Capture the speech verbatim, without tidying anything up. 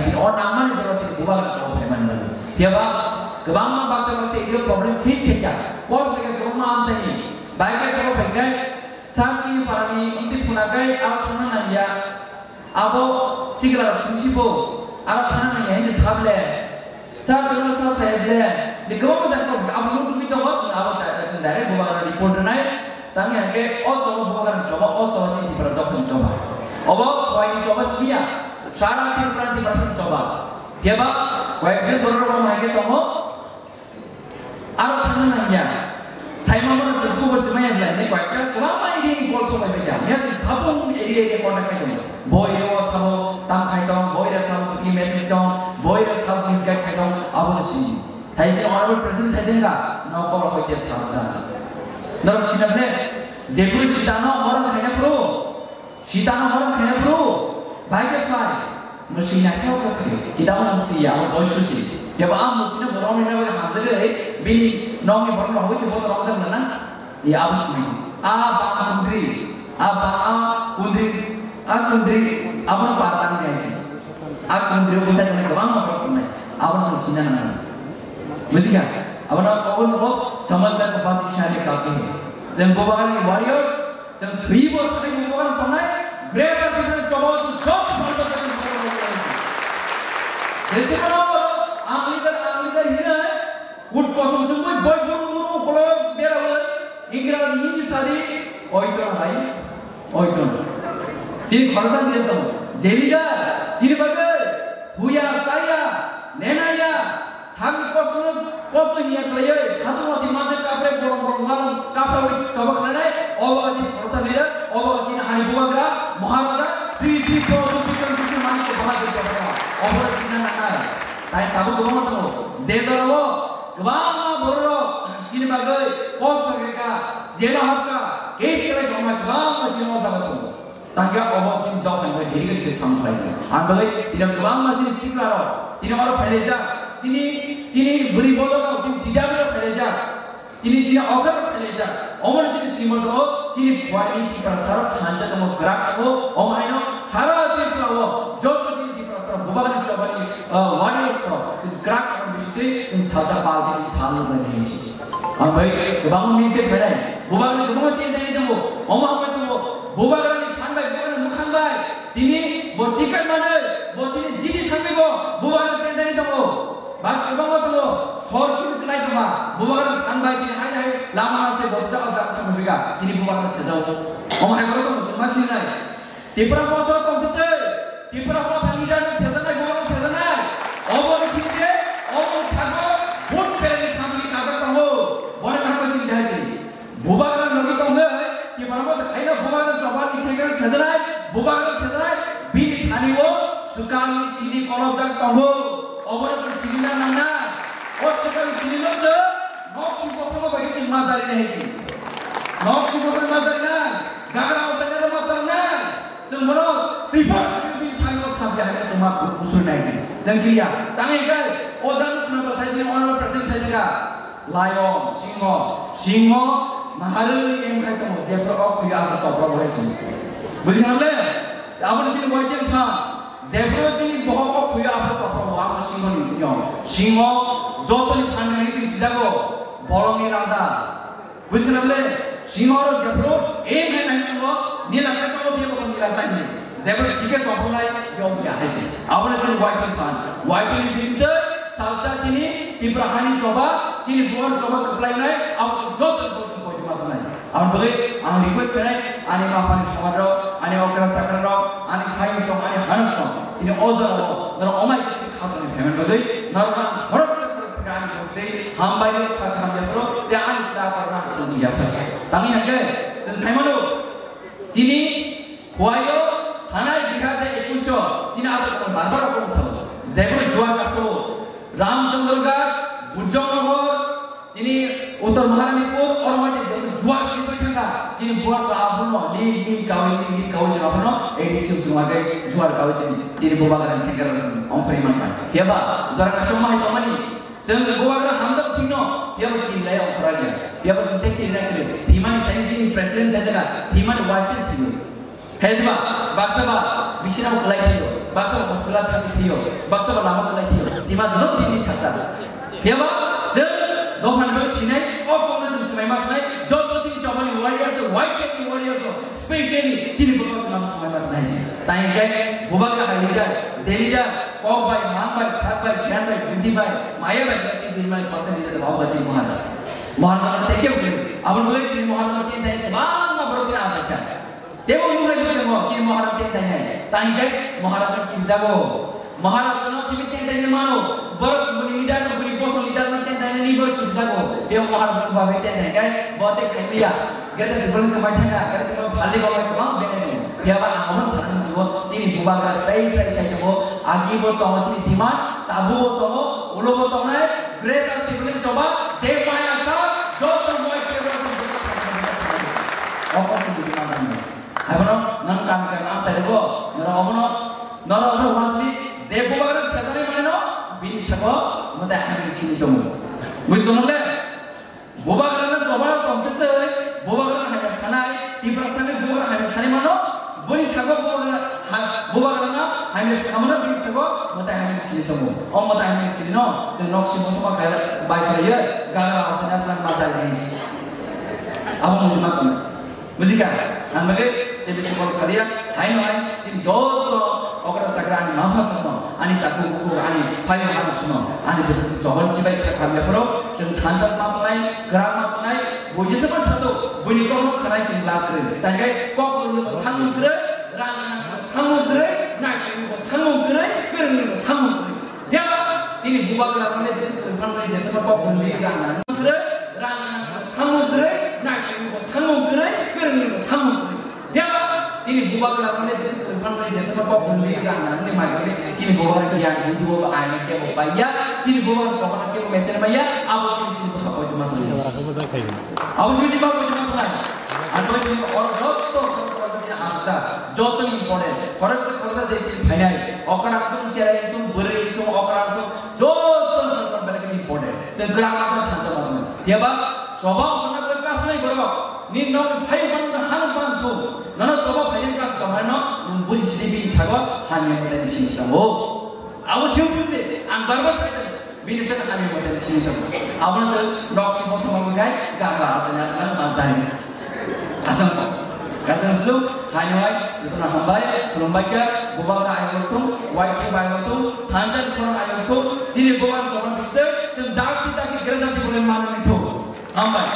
Tini o nangmani jora tini bubagra chao phaimani bagwi. Phiyaba kwbangma baksa baksa ego problem face khaikha. Call khaikha kwbangma amchaini. Bai khe call khaikha. Sir chini parani amtwi phunakhe aro thangna nangya. Abo sikla rok singsibo. Aro thangna nangya hinwi sable. Sir, jono sa saya ble, ni kwbangma jani kok, abo no nugwi tongo, chwng abo ta, ta, chwng direct bubagra report rwnai, tang ya khe o choba bubagra ni choba, o choba chini Tripura dophani choba. Obo khoini choba simiya, sara Tripura Tripura sini choba. Phiya ba, koyek jon borok rok hai khe tongo, aro thangna nangya. Saima bono se khobor se maya belai ni koyekta kwbangma area ni call song bai kha. Mia se sabung area area contact khai tong. Boi reo sabo tam khai tong, boi reo sabo ki message tong, boi reo sabo misguide khai tong, abo no sini. Thai je honorable president sai jeng ka, no call hoi ke sabda. Norok sinap ne, je kuri sitano orang khai na pro. Sitano horong khaina bro, bai khe phai. Mwswi naithok khe phai. Kitabo nang si ya, abo doi susi. Yabo ang mwswino borok ni nang hamjagwi, bini nokni borok rok wi se bono rok jang nang. Ya abo sini. A bang kundri, a bang a kundri, a kundri, abo no par tang jai si. A kundri ko sa jang kwbang borok tongnai. Abo no sina nang. Bujikha? Abo no abo no samajda ko pas ishare kafi hai. Jeng Bubagrani warriors, Chwng thwibo thangwi bubagrani tongnai, Greater Tipraland choba o chwng joto phalba chwng choba o chwng. Jechimano ang leader, ang leader hinwi, kut kosom chumui boi buru buru ukolog berawi, Ingraji Hindi sadi, oito na bhai, oito na. Chini khoroksa ni jeto, je leader, chini bagwi, thuya, saya, nenaya, Sakni kosto, kosto hiya khlaiwi, satung wati manjak kapre, borok borok manjak kapre wi choba khlainai, obo chini khoroksa leader, obo chini hani bubagra, Maharaja, Sri Sri Pradyot Vikram Kishore Manikya Bahadur Bahadur. Obo chini nangnai. Tai tabuk kwbangma tongo. Je dolo kwbangma borok rok chini bagwi kosto khaikha, jela habkha, case khlai tongma kwbangma chini o jaga tongo. Tangkhe obo chini jok hai bai diri khe sam khlai di. Ang bagwi tini kwbangma chini sikla rok tini oro phailaijak. Chini, chini bwrwi bodol rok chini T W rok phailaijak. Chini, chini okar rok phailaijak. Omo chini simo do chini buaini Tiprasa rok thansa tongo kwrak tongo. Omo haino sara Tripura o joto chini Tiprasa rok bubagrani chobani, ah, warriors rok chini kwrak tongo bisitwi chini salsa palti chini salno bai hinsi. Ang bai kwbangma mistake khainai. Bubagrani kwbangma tentai tongo. Omo hambai tongo. Bubagrani phan bai, bubagrani mwkhang bai. Tini bo ticket manwi, bo tini jini thangwi bo bubagrani tentai tongo. Bas kwbangma tongo. Sor chini klai tongma. Bubagrani phan bai tini hai hai lama se bo bwsa bwsa bwsa bwsa tini bubagrani sejao. Omo hai borok tongo chwng ma sinai. Tipra Motha tongthokgwi, Tipra Motha leader ni sejaknai, bubagra sejaknai. Obo ni sini je, obo ni thago, vote pele ni samni kajak tongo. Boni mano sini jai jai. Bubagra logi tongwi, Tipra Motha khaina bubagra choba ni sejaknai, sejaknai, bubagra sejaknai, bini thani o swkang ni sini kolobjak tongo. Obo ni sini na nang na. O swkang ni sini no je, nok si botolo bai ki majari na hedi. Nok si botolo majari na, gagra o tanya ma tarna. Chwng bono Tripura Tripura salo sabya hai chwng ma usui nai di. Chwng kiriya. Tang ikai, o jang khna ba thai chini honorable president sai daga. Lion, singho, singho, maharwi em khai tongo, jephru ok khuyo abo chopro bo hai chwng. Buji khna le? Abo ni chini wai chen pha. Jephru chini bohok ok khuyo abo chopro bo abo singho ni yo. Singho, joto ni phan nai chwng sijago. Bolong ni raja. Buji khna le, singho ro jephru, e nai nai singho, nila kai tongo, phiya bo nila tai nai. Jephru ticket chopholai, yong ya hai se. Abo le chini waiting pan. Waiting ni bising te, salsa chini, Tipra hani choba, chini buar choba kaplai nai, abo chini joto bo chini koi ma nai. Abo bagwi, ang request khanai, ani ma pani somar ro, ani okra chakra ro, ani khai song, ani hanok song. Ini oja ro, noro omai khatani payment bagwi, noro na horok chakra saka ani bagwi, hambai ro kha kham ya bro, ya ani sila kar na khum ya phai. Tangwi hake, sen sai mano, chini, Huayo, thanai bikha je ekuish, chini abo tong bar bar rokong sao. Jebo juar kaso, Ramchandragarh, Bujongnagar, chini Uttar Maharanipur, oro hai je jebo juar sisoi thangkha, chini buar so abono, li, li, kawi, li, li, kawi, chini abono, A D C sung age juar kawi chini, chini bubagra chini karo sung, ongkhori manka. Phiya ba, jora kaso mai tomani, Chwng bubagra hamjak thwino, phiya bo kinlai ongkhorya. Phiya bo chwng tei kinlai khe, thwimani tani chini president sai daga, thwimani waisa thwiyo. Hai ba, baksa ba, Bisina kwlai thio, baksa hospital thangwi thio, baksa lama kwlai thio, tima joto tini saksa. Phiya ba, chwng dophani bagwi thinai, o kokno chwng swmai ma khnai, joto chini chobani warriors, white flag ni warriors, specially chini bwkhao chwng swmai ma khnai. Tai hwnkhe, bubagra hai leader, je leader, kok bai, mang bai, sak bai, giyan bai, buddhi bai, maya bai, tini tini mani percent leader, Baba chini Maharaj. Maharaj thank you. Aboni bagwi tini Maharaj tini tini kwbangma borok tini achaikha. Tebo nuknai bwskango chini Maharaj tei tainai. Tangwi kai Maharaj no kirjago. Maharaj no simi tei tainai mano. Borok bini leader no, bini bosong leader no tei tainai ni borok kirjago. Tebo Maharaj no babe tei tainai kai bo tei khaimaya. Greater Tipraland kwmai thangkha, Greater Tipraland phalni bagwi kwbang benai tongo. Phiya ba ang omo sakha sugo, chini bubagra sai sai sai tongo. Agi bo tongo chini thima, tabuk bo tongo, ulo bo tongnai. Greater Tipraland choba, je maya sa, joto moi kebo. Omo chini bubagra. Abono nang kam kam ang sai rego, noro omono, noro omono wansli, je bubagra sajani mano, bini sabo, mata hamil sini tongo. Bui tongo le, bubagra na joba tongte tei, bubagra na hamil sanai, Tiprasa ni bubagra hamil sanai mano, bini sabo bubagra, ha, bubagra na hamil sanai mano, bini sabo, mata hamil sini tongo. O mata hamil sini no, se nok si mo ma kaya, bai kaya, gagra asana plan mata ni. Abo mo ma tongo. Bujikha, ang bagwi tei bisi kok salia, haino hai, chini joto okra sakra ani mapha songno, ani takhuk bukhuk, ani phaiyong ano songno, ani bwswk chobon chibai kha khamya phoro, chwng thansa ma tongnai, kwrak ma tongnai, bo jesa ma sato, buini kokno khanai chwng lab kwrwi. Tangkhe kok rwngno bo thangmung kwrwi, rang rwngno bo thangmung kwrwi, naithokno bo thangmung kwrwi, kwrwngno bo thangmung kwrwi. Phiya ba, chini bubagra rok le bisi kwrwngphano bai jesa ma kok kwrwngwi rang rang kwrwi, rang rang thangmung kwrwi, naithokni bo thangmung kwrwi, kwrwngni bo thangmung kwrwi. Phiya ba, chini bubagra rok le bisi kwrwngphano bai jesa ma kok kwrwngwi rang rang ni mai kwrwi, chini bubagra giyan ni duo ba aina kebo bai ya, chini bubagra chobana kebo mechen bai ya, abo chini chini bwkha koitma kwrwi. Abo chini chini bwkha koitma kwrwi. Ang koi chini oro joto joto important. Khoroksa khoroksa je tini phainai, okra wngthung, cherai wngthung, bwrwi wngthung, okra wngthung, joto thansa belai kheno important. Chwng kwrak ma thansa ma tong. Phiya ba, soba okra bai kasnai borok, nini nok ni phai ban da hano ban thung. Nono soba phainai kas tong hai no, nwng buji sidi bini sago, hamya mata ni sini tongo. Abo se buji de, ang bar bar sai. Bini saka kami model sini tong. Abang se nok si botong botong kai, gak gak asal nak nak mazai. Asal ko. Kasang selu, hai hai, itu na hambai, belum baik ya, bubagra ayo tung, white bai tung, hanjan korang ayo tung, sini bubagra coba biste, sendaki taki gerenda di boleh mana itu. Hambai.